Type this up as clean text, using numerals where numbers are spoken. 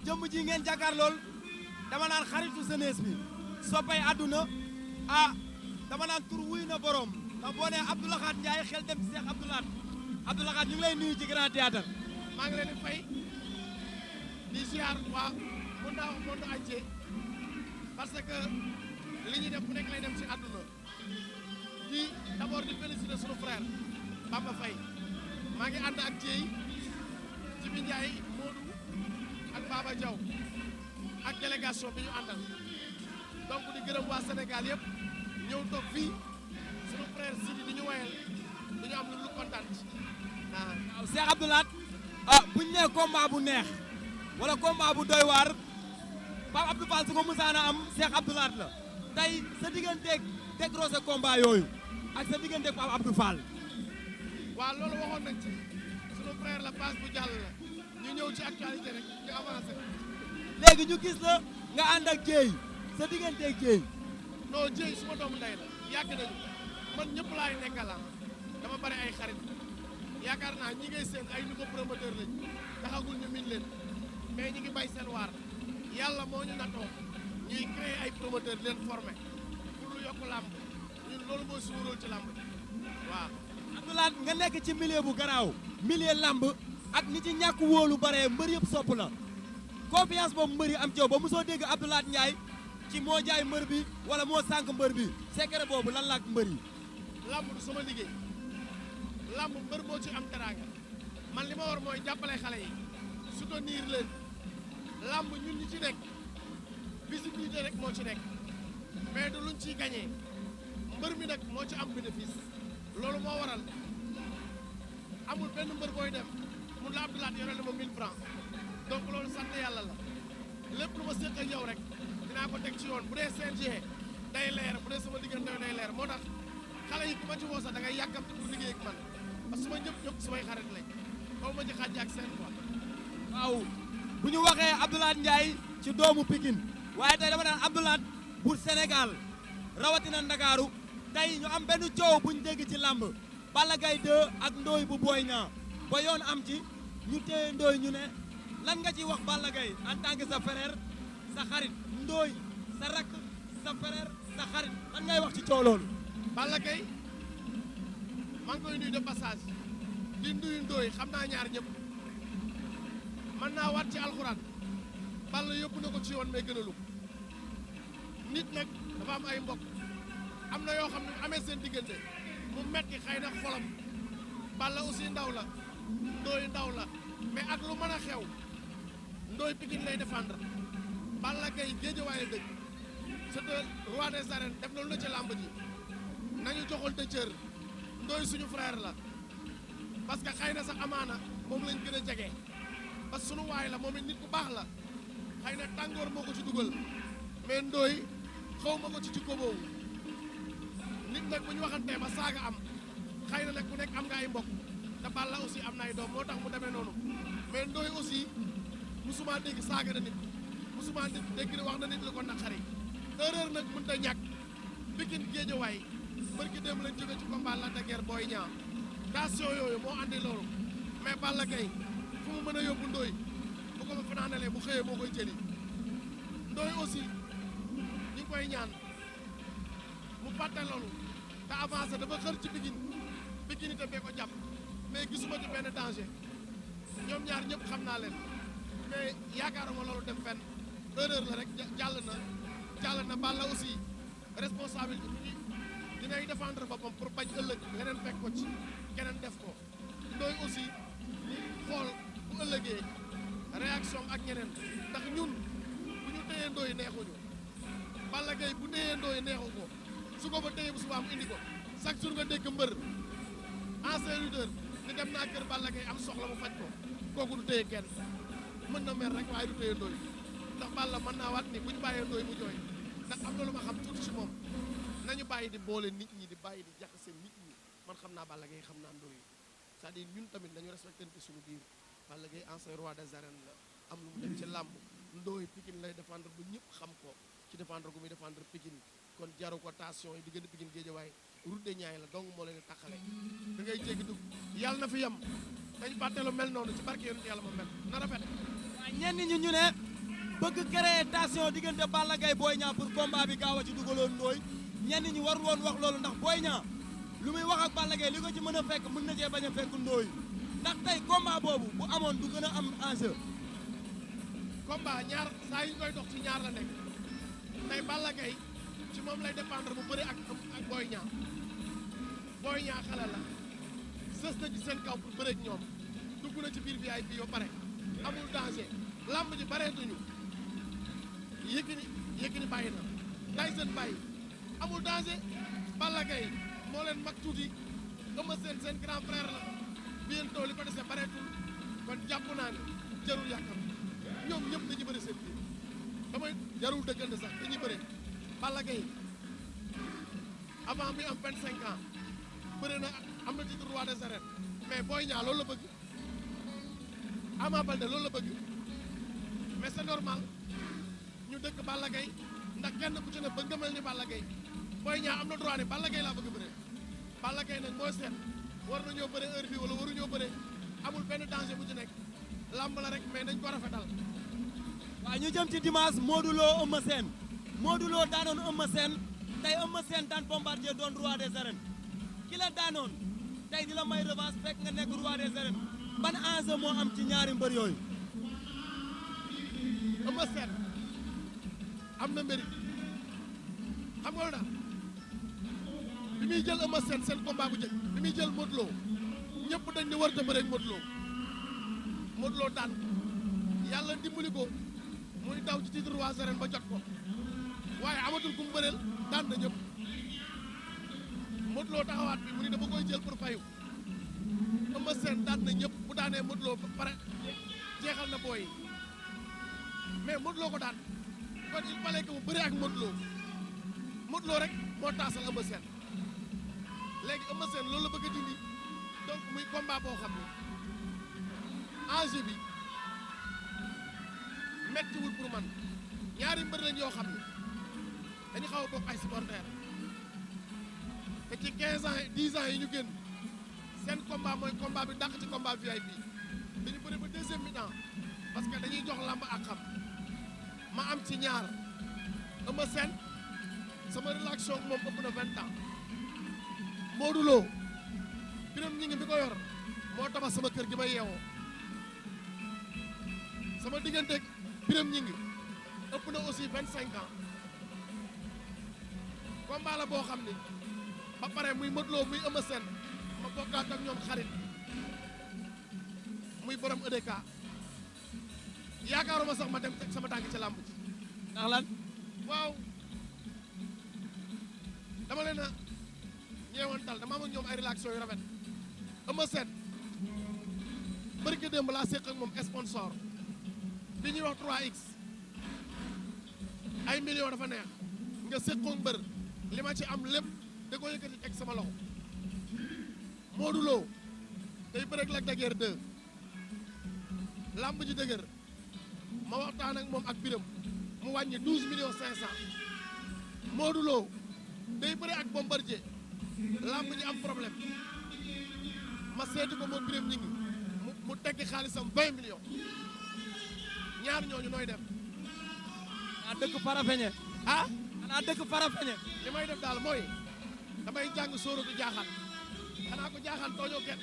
jëmm ji ngeen jàkkaar lool dama naan xaritu jeunesse bi soppay àdduna dama naan tur wuy na borom ndax boo nee Abdou Lakhat Ndiaye xel dem ci Cheikh Abdou Lahad Abdou Lakhat ñu ngi lay nuyu ci Grand Théâtre maa ngi leen di fay di ziar waa mun naa wax monde entier parce que li ñuy def ku nekk lay dem ci àdduna di d'abord di féliciter sunu frère Bamba Faye maa ngi ànd ak Dieye Jibi Ndiaye Modou ak Baba Diaw ak délégation bi ñu àndal donc di gërëm waa Sénégal yëpp ñëw toog fii sunu frère Sidi di ñu wayal du ñu am lu kontaan waaw Cheikh Abdou Lahad buñ nee combat bu neex wala combat bu doy waar Pape Abdou Fall su ko musaana am Cheikh Abdou Lahad la tey sa digganteeg décroché combat yooyu ak sa digganteeg Pape Abdou Fall. waaw loolu waxoon nañ ci sunu frère la passe bu jàll la ñu ñëw ci actualité rek ñu avancé. léegi ñu gis la nga ànd ak Dieye sa digganteeg Dieye. non Dieye suma doomu ndey la yàgg nañu man ñëpp laay nekkal dama bari ay xarit yaakaar naa ñi ngay seen ay nouveau promoteur lañ taxagul ñu min leen mais ñi ngi bay seen waar yàlla moo ñu natoo ñuy créer ay promoteur leen former pour lu yokk làmb ñun loolu mooy suñu rôle ci làmb waaw. Abdou Lahad nga nekk ci milieu bu garaaw milieu làmb ak ni ci ñàkk wóolu bare mbër yëpp sopp la confiance boobu mbër yi am ci yow ba mosoo dégg Abdou Lahad Ndiaye ci moo jaay mbër bi wala moo sànq mbër bi secret boobu lan la ak mbër yi. làmb du sama liggéey làmb mbër moo ci am teraanga man li ma war mooy jàppale xale yi soutenir leen làmb ñun ñi ci nekk visibilité rek moo ci nekk mais du luñ ciy gagné mbër mi nag moo ci am bénéfice loolu moo waral amul benn mbër booy dem mun la Abdou Lahad yore na ma 1000 francs donc loolu sant yàlla la lépp lu ma séq ak yow rek dinaa ko teg ci yoon bu dee CNG day leer bu dee sama diggante day leer moo tax xale yi ku ma ci woo sax da ngay yàkkamti pour liggéey ak man parce que su ma ñëpp sumay xarit lañ xaw ma ci xàjj ak seen quoi. waaw bu ñu waxee Abdou Lahad Ndiaye ci doomu Pikine waaye tey dama naan Abdou Lahad bu Sénégal rawatina Ndakaaru tey ñu am benn coow bu ñu dégg ci làmb Balla Gaye 2 ak Ndoye bu Boy Niang ba yoon am ci ñu téye Ndoye ñu ne lan nga ci wax Balla Gaye en tant que sa frère sa xarit Ndoye sa rakk sa frère sa xarit lan ngay wax ci coow loolu. Balla Gaye maa ngi koy nuyu de passage di nuyu Ndoye xam naa ñaar ñëpp mën naa waat ci alxuraan Balla yóbbu na ko ci yoon mais gënalu ko nit nag dafa am ay mbokk am na yoo xam ne amee seen diggante mu metti xëy na xolam Balla aussi ndaw la Ndoye ndaw la mais ak lu mën a xew Ndoye Pikine lay défendre Balla Gaye Géejawaay dëgg c'est le roi des arènes def na lu na ci làmb ji nañu joxal te cër Ndoye suñu frère la parce que xëy na sax amaana moom lañ gën a jege parce que sunu waay la moom it nit ku baax la xëy na tàngoor moo ko ci dugal mais Ndoye xaw ma ko ci jikko boobu nit nag bu ñu waxantee ba saaga am xëy na nag ku nekk am nga ay mbokk te Balla aussi am na ay doom moo tax mu demee noonu mais Ndoye aussi musuma dégg saaga na nit musuma dégg ne wax na nit lu ko naqari erreur nag mënut a ñàkk Pikine Géejawaay bërki dem lañ jóge ci combat Lac de Guiers Boy Niang tension yooyu moo andi loolu mais Balla Gaye fu mu mën a yóbbu Ndoye bu ko fa fanaanalee bu xëyee moo koy jëli Ndoye aussi ñu ngi koy ñaan mu fàtte loolu te avancé dafa xër ci Pikine itam bee ko jàpp mais gisuma ci benn danger ñoom ñaar ñëpp xam naa leen mais yaakaaruma loolu dem fenn erreur la rek jàll na Balla aussi responsabilité bi dinay défendre boppam pour bañ ëllëg leneen fekk ko ci keneen def ko Ndoye aussi xool bu ëllëgee réaction ak ñeneen ndax ñun bu ñu téyee Ndoye neexuñu Balla Gaye bu téyee Ndoye neexu ko su ko ba téyee bu subaa mu indi ko chaque jour nga dégg mbër ancien lutteur ni dem naa kër Balla Gaye am soxla mu faj ko kooku du téye kenn mën na mer rek waaye du téye Ndoye ndax Balla mën naa waat ni bu ñu bàyyee Ndoye mu jooy ndax am na lu ma xam tuuti ci moom nañu bàyyi di boole nit ñi di bàyyi di jaxase nit ñi man xam naa Balla Gaye xam naa Ndoye c'est-à-dire ñun tamit nañu respecté suñu biir Balla Gaye ancien roi des arènes la am lu mu def ci làmb Ndoye Pikine lay défendre bu ñëpp xam ko ci défendre gu muy défendre Pikine kon jaru ko tension yi diggante Pikine Géejawaay route de Niayes la donc moo leen di taxale ngay jéggi dugg yàlla na fi yem dañ fàtte lu mel noonu ci barke yonent yàlla ma mel na rafet. waaw ñenn ñi ñu ne bëgg créer tension diggante Balla Gaye Boy Niang pour combat bi gaaw a ci dugaloon Ndoye ñenn ñi warul woon wax loolu ndax Boy Niang lu muy wax ak Balla Gaye li ko ci mën a fekk mën na cee bañ a fekk Ndoye ndax tey combat boobu bu amoon du gën a am enjeu. combat ñaar saa yi ñu koy dox ci ñaar la nekk tey Balla Gaye ci moom lay dépendre bu bëri ak Boy Niang Boy Niang xale la sës na ci seen kaw pour bëre ak ñoom dugg na ci biir VIP ba pare amul danger lamb ji bareetuñu Yékini bàyyi na Tyson bàyyi amul danger Balla Gaye moo leen mag tuuti Eumeu Sène seen grand frère la bientôt li ko dese bareetul kon jàpp naa ne jarul yàkkam ñoom ñëpp dañuy bëri seen biir damay jarul dëggante sax dañuy bëri Balla Gaye avant mi am 25 ans bëri na am na titre roi des arènes mais Boy Niang loolu la bëgg Ama Baldé loolu la bëgg mais c'est normal ñu dëkk Balla Gaye ndax kenn ku ci ne bëgg nga mel ni Balla Gaye Boy Niang am na droit ne Balla Gaye laa bëgg bëre Balla Gaye nag moo seet war nañoo bëre heure bi wala waruñoo bëre amul benn danger bu ci nekk lamb la rek mais dañ ko rafetal. waaw ñu jëm ci dimanche Modou Lo Eumeu Sène Modou Lo daanoon Eumeu Sène tey Eumeu Sène daan Bombardier doon roi des arènes ki la daanoon tey di la may revanche fekk nga nekk roi des arènes ban enjeu moo am ci ñaari mbër yooyu. Eumeu Sène am na mérite xam nga lu tax bi muy jël Eumeu Sène seen combat bu njëkk bi muy jël Modou Lo ñëpp dañ ne war a bëre ak Modou Lo daan yàlla dimbali ko muy daw ci titre roi des arènes ba jot ko waaye amatul ku mu bëreel daan na ñëpp Modou Lo taxawaat bi mu ni dama koy jël pour fayu Eumeu Sène daan na ñëpp bu daanee Modou Lo ba pare jeexal na booy yi mais Modou Lo ko daan kon il fallait que mu bëre ak Modou Lo rek moo taasal Eumeu Sène léegi Eumeu Sène loolu la bëgg a dindi donc muy combat boo xam ne enjeu bi mettiwul pour man ñaari mbër lañ yoo xam ne dañu xaw a bokk ay supporters te ci 15 ans 10 ans yi ñu génn seen combat mooy combat bi dàq ci combat VIP dañu bëri ba deuxième mi-temps parce que dañuy jox lamb ak xam ma am ci ñaar Eumeu Sène sama relation ak moom ëpp na 20 ans Modou Lo biram ñi ngi bi ko yor moo tabax sama kër gi ma yeewoo sama digganteeg biram ñi ngi ëpp na aussi 25 ans combat la boo xam ni ba pare muy Modou Lo muy Eumeu Sène ma bokkaat ak ñoom xarit muy borom EDK yaakaaruma sax ma dem teg sama tànk ci làmb ci ndax lan waaw dama leen a ñeewantal dama am ak ñoom ay relation yu rafet Eumeu Sène barke démb laa séq ak moom sponsor bi ñuy wax 3X ay millions dafa neex nga séqoo mbër li ma ci am lépp da ko yëkkati teg sama loxo Modou Lo day bëreeg Lac de Guiers 2 lamb ji dëgër ma waxtaan ak moom ak biram mu wàññi 12 millions 500 Modou Lo day bëre ak Bombardier lamb ji am problème ma seeti ko moom biram ñi ngi mu teggi xaalisam 20 millions ñaar ñooñu nooy def xanaa dëkk Farafeñe ah xanaa dëkk Farafeñe li may def daal mooy damay jàng sóoratu jaaxaan xanaa ko jaaxaan tooñoo kenn